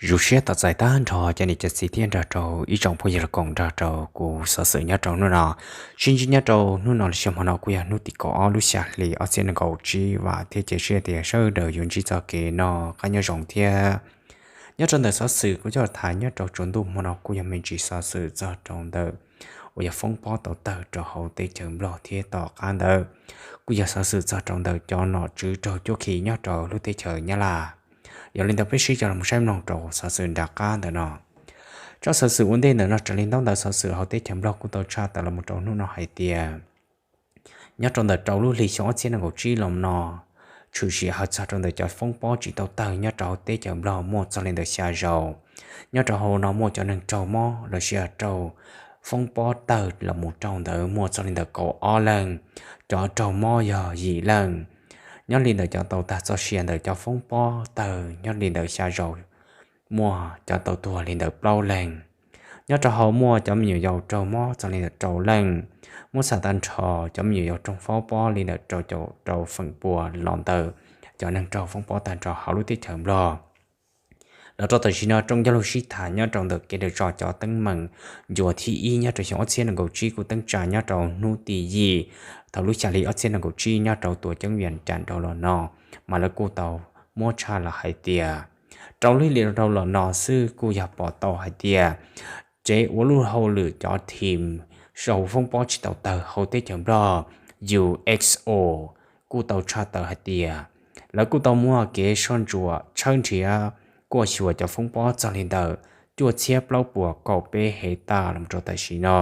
Zoo siab tos txais tag nrho cov niam cov txiv thiab nrog rau ib tsoom phooj ywg los koom nrog rau kuv xov xwm nyob rau hnub no. Sib ntsib nyob rau hnub no los sis hmo no kuj yog hnub tim kaum ob lub xya hli ob txhiab nees nkaum tsib, vam thiab cia siab tias sawv daws yuav ntsib txoj kev noj qab nyob zoo thiab. Nyob rau ntawm xov xwm kuv coj tham nyob rau tsaus ntuj hmo no kuj yog me ntsis xov xwm txog rau ntawm uas yog foob pob tau tawg rau hauv teb chaws Nplog thiab tom qab ntawd kuj yog xov xwm txog rau ntawm cov nom tswv raug cuab khi nyob rau lub teb chaws Nyab Laj. Yog li ntawd peb sib coj los saib mloog rau xov xwm nram qab ntawm no. Tsob xov xwm ua ntej ntawm no raws li ntaub ntawv xov xwm hauv teb chaws Nplog kuj tau tshaj tawm los mus rau hnub no hais tias nyob rau ntawm rau lub hli xyoo ob txhiab nees nkaum tsib los no, tshwm sim hais txog rau ntawm cov foob pob tsis tau tawg nyob rau hauv teb chaws Nplog muaj txog li ntawm xya zaus. Nyob rau hauv no muaj cov neeg raug mob los sis raug foob pob tawg los mus raug ntawd muaj txog li ntawm kaum ob leeg, cov raug mob yog yim leej. Nyob li ntawm cov tau tag txoj sia ntawm cov foob pob tawg nyob li ntawm xya zaus muaj cov tau tuag li ntawm plaub leeg. Nyob rau hauv muaj cov me nyuam yaus raug mob txog li ntawm rau leej. Muab xam tag nrho cov me nyuam yaus raug foob pob li ntawm rau caum rau feem pua los ntawm cov neeg raug foob pob tag nrho hauv lub teb chaws Nplog. Los rau tam sim no rooj cog lug sib tham nyob rau ntawm kev daws tso cov teeb meem ncua thib ib nyob rau xyoo ob txhiab nees nkaum tsib kuj teeb tsa nyob rau hnub tim yim thaum lub xya hli ob txhiab nees nkaum tsib nyob rau tuam ceeb Vias Cas dhau los no, mas lawv kuj tau muab tshaj los hais tias rau lub hli dhau los no xwb kuj yog pom tau hais tias tsev ua lub hauj lwm cov thim sau foob pob tsis tau tawg hauv teb chaws Nplog, U X O, kuj tau tshaj tawm hais tias lawv kuj tau muaj kev soj ntsuam tshawb nrhiav kuaj xyuas cov foob pob txog li ntawm cuaj txhiab plaub puas kaum peb hev tas los rau tam sim no.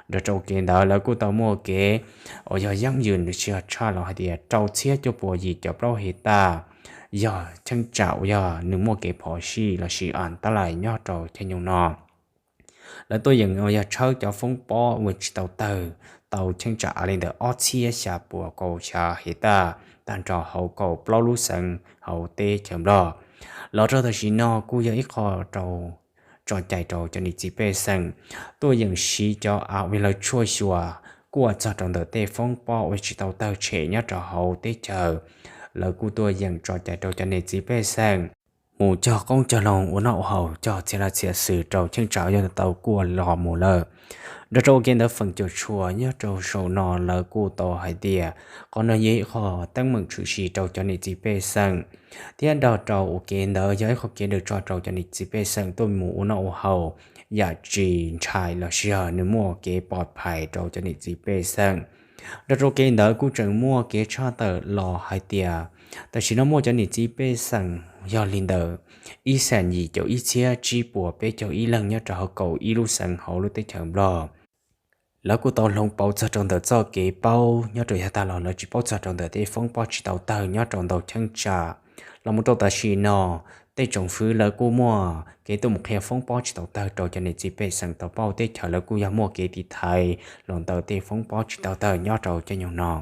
Nrog rau kev ntawd lawv kuj tau muaj kev uas yog yeeb yws nws tsis yog tshaj los hais tias rau txhiab cuaj puas yim caum plaub hev tas, yog cheeb tsam uas yog nws muaj kev phom sij los sis an tab lais nyob rau caij nyoog no. Lawv tuaj yeem uas yog tshawb cov foob pob uas tsis tau tawg tau cheeb tsam av li ntawm ob txhiab xya puas kaum xya hev tas tag nrho hauv kaum plaub lub xeev hauv teb chaws Nplog. Los rau tam sim no kuj yog ib qho rau tso cai rau cov niam txiv pej xeem tuaj yeem siv cov av uas lawv tshuaj xyuas kuaj txog rau ntawm tej foob pob uas tsis tau tawg tshem nyob rau hauv teb chaws. Lawv kuj tuaj yeem tso cai rau cov niam txiv pej xeem mus cog qoob cog loo ua noj ua haus cog txhia laj txhia xwm rau cheeb tsam yog tau kuaj los mus lawm. Nrog rau ua ke ntawd feem cuam tshuam nyob rau saum no lawv kuj tau hais tias qhov no yog ib qho teeb meem tshwm sim rau cov niam txiv pej xeem, thiab nrog rau ua ke ntawd yog ib qho kev daws tso rau cov niam txiv pej xeem tuaj mus ua noj ua haus yam tsis ntshai los sis yog nws muaj kev pov phais rau cov niam txiv pej xeem. Nrog rau ua ke ntawd kuj tseem muaj kev tshaj tawm los hais tias tam sim no muaj cov niam txiv pej xeem yog li ntawm ib xees yim caum ib txhiab tsib puas peb caug ib leeg nyob rau hauv kaum ib lub xeev hauv lub teb chaws Nplog. Lawv kuj tau hloov pauv txog rau ntawm txoj kev paub nyob rau yav tag los lawv tsis paub txog rau ntawm tej foob pob tsis tau tawg nyob rau ntau cheeb tsam. Los mus rau tam sim no, tej tsoom fwv lawv kuj muaj kev tuaj mus qhia foob pob tsis tau tawg rau cov niam txiv pej xeem tau paub teb chaws lawv kuj yog muaj kev tiv thaiv los ntawm tej foob pob tsis tau tawg nyob rau caij nyoog no.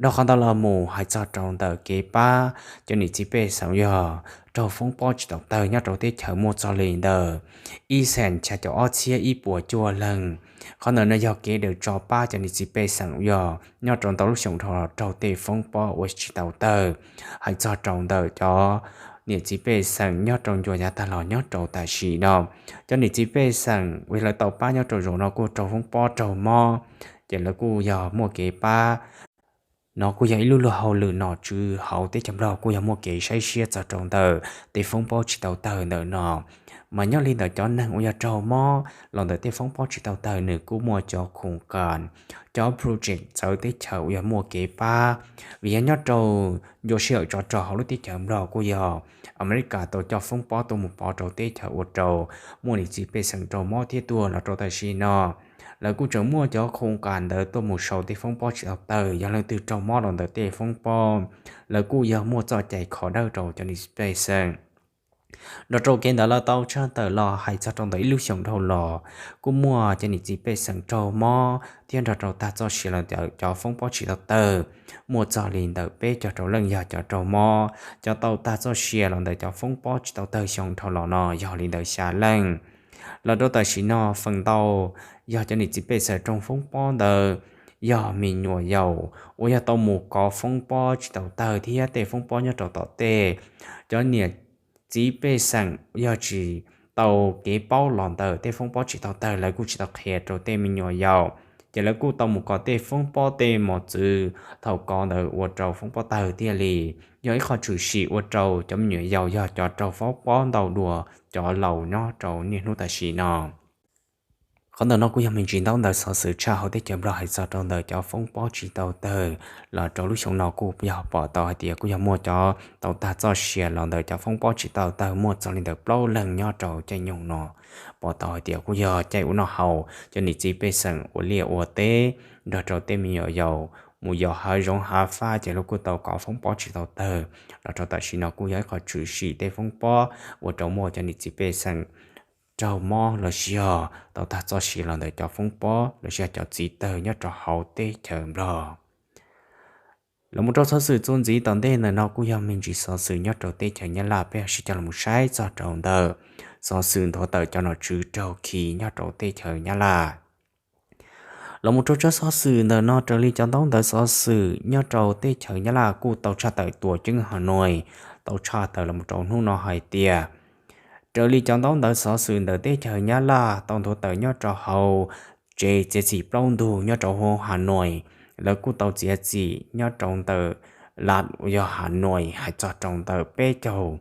Dhau qhov ntawd los mus hais txog rau ntawm kev pab cov niam txiv pej xeem yog raug foob pob tsis tau tawg nyob rau teb chaws muaj txog li ntawm ib xees xya caum ob txhiab ib puas cuaj leeg. Qhov ntawm no yog kev daws tso pab cov niam txiv pej xeem yog nyob rau ntau lub xyoo dhau los raug tej foob pob uas tsis tau tawg. Hais txog rau ntawm cov niam txiv pej xeem nyob rau ncua yav tag los nyob rau tam sim no, cov niam txiv pej xeem uas lawv tau pab nyob rau zaum no kuj raug foob pob raug mob, ces lawv kuj yog muaj kev pab. No kuj yog ib lub luag hauj lwm nom tswv hauv teb chaws Nplog kuj yog muaj kev saib siab txog rau ntawm tej foob pob tsis tau tawg ntawm no. Mas nyob li ntawm cov neeg uas yog raug mob los ntawm tej foob pob tsis tau tawg nws kuj muaj cov khoom kas, cov project txawv teb chaws uas yog muaj kev pab. Vim yog nyob rau ncua sij hawm tsov rog hauv lub teb chaws Nplog kuj yog Amelikas tau coj foob pob tuaj mus pov rau teb chaws ua rau muaj niam txiv pej xeem raug mob thiab tuag los rau tam sim no. Lawv kuj tseem muaj cov khoom kas ntawd tuaj mus sau tej foob pob tsis tau tawg, yog leej twg raug mob los ntawm tej foob pob, lawv kuj yog muaj txoj cai kho dawb rau cov niam txiv pej xeem. Nrog rau kev ntawd lawv tau tshaj tawm los hais txog rau ntawm ib lub xyoo dhau los kuj muaj cov niam txiv pej xeem raug mob thiab nrog rau tag txoj sia los ntawm cov foob pob tsis tau tawg muaj txog li ntawm peb caug rau leej yog cov raug mob. Cov tau tag txoj sia los ntawm cov foob pob tsis tau tawg xyoo dhau los no yog li ntawm xya leej. Los rau tam sim no feem ntau yog cov niam txiv pej xeem raug foob pob ntawd yog me nyuam yaus uas yog tau mus kov foob pob tsis tau tawg thiab tej foob pob nyob rau tom tej. Cov niam txiv pej xeem yog tsis tau kev paub los ntawm tej foob pob tsis tau tawg, lawv kuj tsis tau qhia rau tej me nyuam yaus, ces lawv kuj tau mus kov tej foob pob tej mos txwv thaum kov ntawd ua rau foob pob tawg thiaj li yog ib qho tshwm sim ua rau cov me nyuam yaus yog cov raug foob pob ntau dua cov laus nyob rau niaj hnub tam sim no. Qhov ntawm no kuj yog me ntsis ntaub ntawv xov xwm tshaj hauv teb chaws Nplog hais txog rau ntawm cov foob pob tsis tau tawg los rau lub xyoo no kuj yog pom tau hais tias kuj yog muaj cov tau tag txoj sia los ntawm cov foob pob tsis tau tawg muaj txog li ntawm plaub leeg nyob rau caij nyoog no. Pom tau hais tias kuj yog caij ua noj haus, cov niam txiv pej xeem ua liaj ua teb nrog rau tej me nyuam yaus mus yos hav zoov hav fab ces lawv kuj tau kov foob pob tsis tau tawg los rau tam sim no kuj yog ib qho tshwm sim tej foob pob ua rau muaj cov niam txiv pej xeem raug mob los sis yog tau tag txoj sia los ntawm cov foob pob los sis yog cov txiv tawg nyob rau hauv teb chaws Nplog. Los mus rau xov xwm txuas ntxiv tom ntej ntawm no kuj yog me ntsis xov xwm nyob rau teb chaws Nyab Laj, peb ho sib coj los saib txog rau ntawm xov xwm nthuav tawm cov nom tswv raug khi nyob rau teb chaws Nyab Laj. Los mus rau tsab xov xwm ntawm no, raws li cov ntaub ntawv xov xwm nyob rau teb chaws Nyab Laj kuj tau tshaj tawm tuam ceeb Hanoi tau tshaj tawm los mus rau hnub no hais tias, raws li cov ntaub ntawv xov xwm ntawm teb chaws Nyab Laj tau nthuav tawm nyob rau hauv tsev txiav txim plaub ntug nyob rau hauv Hanoi, lawv kuj tau txiav txim nyob rau ntawm las uas yog Hanoi hais txog rau ntawm peb caug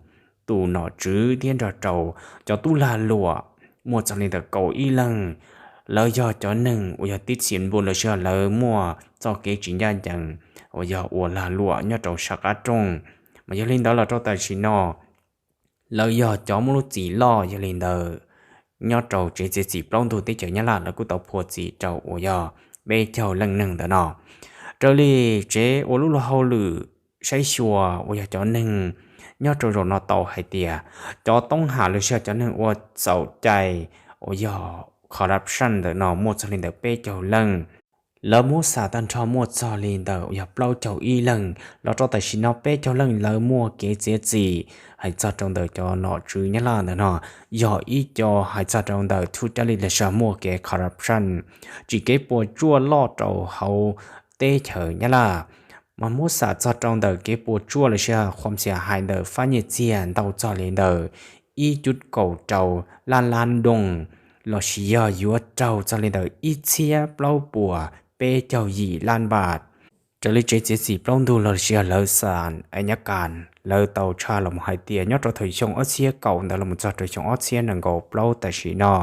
tus nom tswv thiab nrog rau cov tub lag luam muaj txog li ntawm kaum ib leeg. Lawv yog cov neeg uas yog tib xim npu los sis yog lawv muaj txoj kev tsis ncaj ncees uas yog ua lag luam nyob rau sab qab rooj. Mas yog li ntawd los rau tam sim no lawv yog cov muaj lub txim loj, yog li ntawd nyob rau tsev txiav txim plaub ntug teb chaws Nyab Laj lawv kuj tau phua txim rau uas yog peb caug leej neeg ntawm no. Raws li tsev ua lub luag hauj lwm saib xyuas uas yog cov neeg nyob rau zaum no tau hais tias cov toob ham los sis yog cov neeg ua txaum cai uas yog corruption ntawm no muaj txog li ntawm peb caug leej. Lawv muab xam tag nrho muaj txog li ntawm uas yog plaub caug ib leeg los rau tam sim no peb caug leej lawv muaj kev txiav txim hais txog rau ntawm cov nom tswv Nyab Laj ntawm no yog ib co hais txog rau ntawm thub rab li los sis muaj kev corruption, tsim kev puas tsuaj loj rau hauv teb chaws Nyab Laj. Mas muab xam txog rau ntawm kev puas tsuaj los sis qhuam xiam hais ntawm fab nyiaj txiag ntau txog li ntawm ib cuj kaum rau lab lab doos los sis yog yuav raug txog li ntawm ib txhiab plaub puas peb caug yim lab npam. Raws li tsev txiav txim plaub ntug los sis yog lawv xam a nyab kas lawv tau tshaj los mus hais tias nyob rau thaum xyoo ob txhiab kaum ntawd los mus txog rau xyoo ob txhiab nees nkaum plaub tam sim no,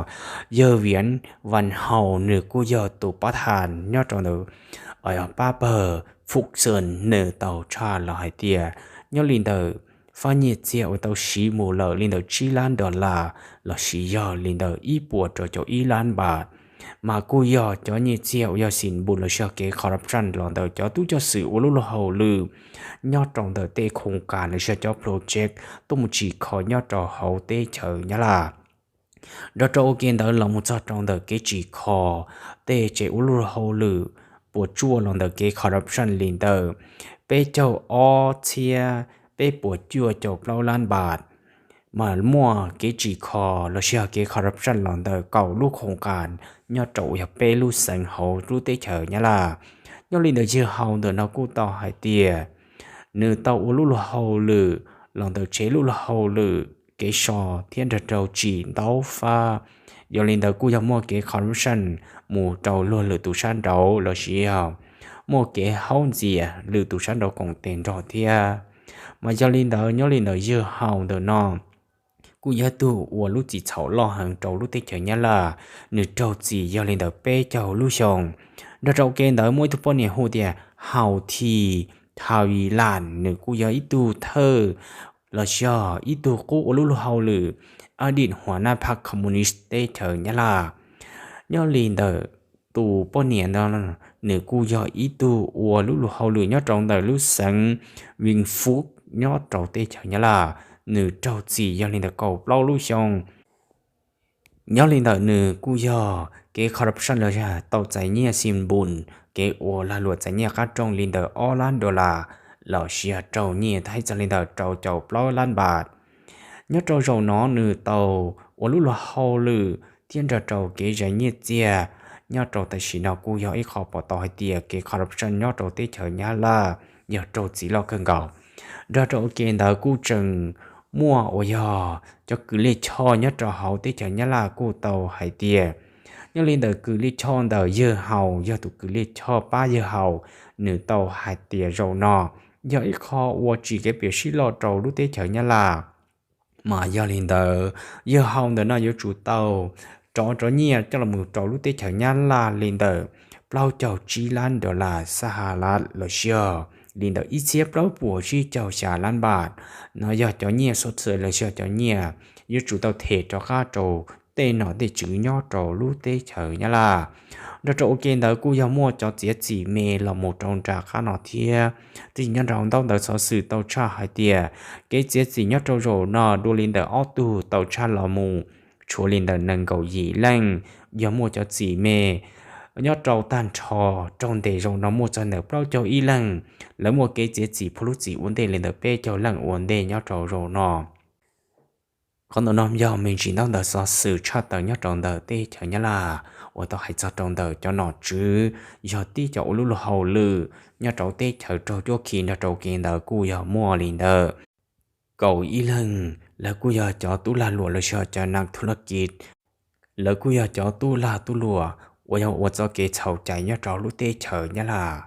yawg Viav Vas Haus nws kuj yog tus pab thas nyob rau ntawm pab pawg Fuxon nws tau tshaj los hais tias nyob li ntawm fab nyiaj txiag uas tau siv mus lawm li ntawm tsib lab dollar los sis yog li ntawm ib puas rau caum ib lab npam, mas kuj yog cov nyiaj txiag uas yog xim npus los sis yog kev corruption los ntawm cov tub coj xwm ua lub luag hauj lwm nyob rau ntawm tej khoos kas los sis yog cov project tuaj mus tsim kho nyob rau hauv teb chaws Nyab Laj. Nrog rau ua ke ntawd los mus txog rau ntawm kev tsim kho tej tsev ua lub luag hauj lwm puas tsuaj los ntawm kev corruption li ntawm peb caug ob txhiab peb puas cuaj caum plaub lab npam, mas muaj kev tsim kho los sis yog kev corruption los ntawm kaum lub khoos kas nyob rau uas yog peb lub xeev hauv lub teb chaws Nyab Laj. Nyob li ntawm yawg Haus ntawm no kuj tau hais tias nws tau ua lub luag hauj lwm los ntawm tsev lub luag hauj lwm kev so thiab nrog rau tsim ntaub fab. Yog li ntawd kuj yog muaj kev corruption mus rau luag lwm tus sab nraud los sis yog muaj kev haub ntxias lwm tus sab nraud koom tes nrog thiab. Mas yog li ntawd nyob li ntawm yawg Haus ntawm no kuj yog ib tug ua lub txim txhaum loj heev rau lub teb chaws Nyab Laj, nws raug txim yog li ntawm peb caug lub xyoo. Nrog rau ua ke ntawd muaj ib tug poj niam hu tias Haus Thi Thav Vis Las, nws kuj yog ib tug thawj los sis yog ib tug qub ua lub luag hauj lwm a dim huas naj phab Communist teb chaws Nyab Laj. Nyob li ntawm tus poj niam no, nws kuj yog ib tug ua lub luag hauj lwm nyob rau ntawm lub xeev Vinh Phúc nyob rau teb chaws Nyab Laj, nws raug txim yog li ntawm kaum plaub lub xyoo. Nyob li ntawm nws kuj yog kev corruption los yog tau txais nyiaj xim npus, kev ua lag luam txais nyiaj qab rooj li ntawm ob lab dollar los sis yog raug nyiaj thaib txog li ntawm rau caum plaub lab npam. Nyob rau zaum no nws tau ua lub luag hauj lwm thiab nrog rau kev zais nyiaj txiag nyob rau tam sim no kuj yog ib qho pom tau hais tias kev corruption nyob rau teb chaws Nyab Laj yog raug txim loj kawg nkaus. Nrog rau ua ke ntawd kuj tseem muaj uas yog cov kws liaj choj nyob rau hauv teb chaws Nyab Laj kuj tau hais tias, nyob li ntawm kws liaj choj ntawm yawg Haus, yog tus kws liaj choj pab yawg Haus, nws tau hais tias zaum no yog ib qho ua tsim kev phem sib loj rau lub teb chaws Nyab Laj. Mas yog li ntawd, yawg Haus ntawm no yuav tsum tau rov rov nyiaj coj los mus rau lub teb chaws Nyab Laj li ntawm plaub caug tsib lab dollar Sahalaj los sis li ntawm ib txhiab plaub puas tsib caug xya lab npaj. No yog cov nyiaj xov txwm los sis cov nyiaj yuav tsum tau them rov qab rau tej nom tej tswv nyob rau lub teb chaws Nyab Laj. Nrog rau ua ke ntawd kuj yog muaj cov txiav txim me los mus rau nram qab no thiab. Twb tsis nyob rau ntaub ntawv xov xwm tau tshaj hais tias, kev txiav txim nyob rau zaum no dua li ntawm ob tug tau tshaj los mus tshuav li ntawm nees nkaum yim leej. Yog muaj cov txim me nyob rau tag nrho raug ntes zaum no muaj txog ntawm plaub caug ib leej. Lawv muaj kev txiav txim phuj lub txim ua ntej li ntawm peb caug leej ua ntej nyob rau zaum no. Qhov ntawm no yog me ntsis ntaub ntawv xov xwm tshaj tawm nyob rau ntawm teb chaws Nyab Laj uas tau hais txog rau ntawm cov nom tswv, yog tib cov ua lub luag hauj lwm nyob rau teb chaws raug cuab khi nrog rau kev ntawd kuj yog muaj li ntawm kaum ib leeg. Lawv kuj yog cov tub lag luam los sis cov nas thub laj kiv, lawv kuj yog cov tub lag tub luam uas yog ua txoj kev txhaum cai nyob rau lub teb chaws Nyab Laj.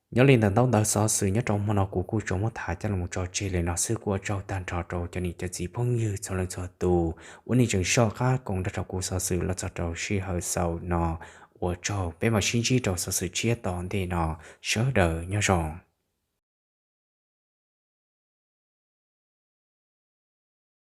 Nyob li ntawm ntaub ntawv xov xwm nyob rau hmo no kuv kuj tsuas muab tham coj los tso tseg li no xwb, kuj ua tsaug tag nrho rau cov niam cov txiv phooj ywg txhua leej txhua tus uas nej tseem soj qab koom nrog rau kuv xov xwm los txog rau sij hawm xaus no. Ua tsaug, peb mam sib ntsib rau xov xwm tshiab tom ntej no. Sawv daws nyob zoo.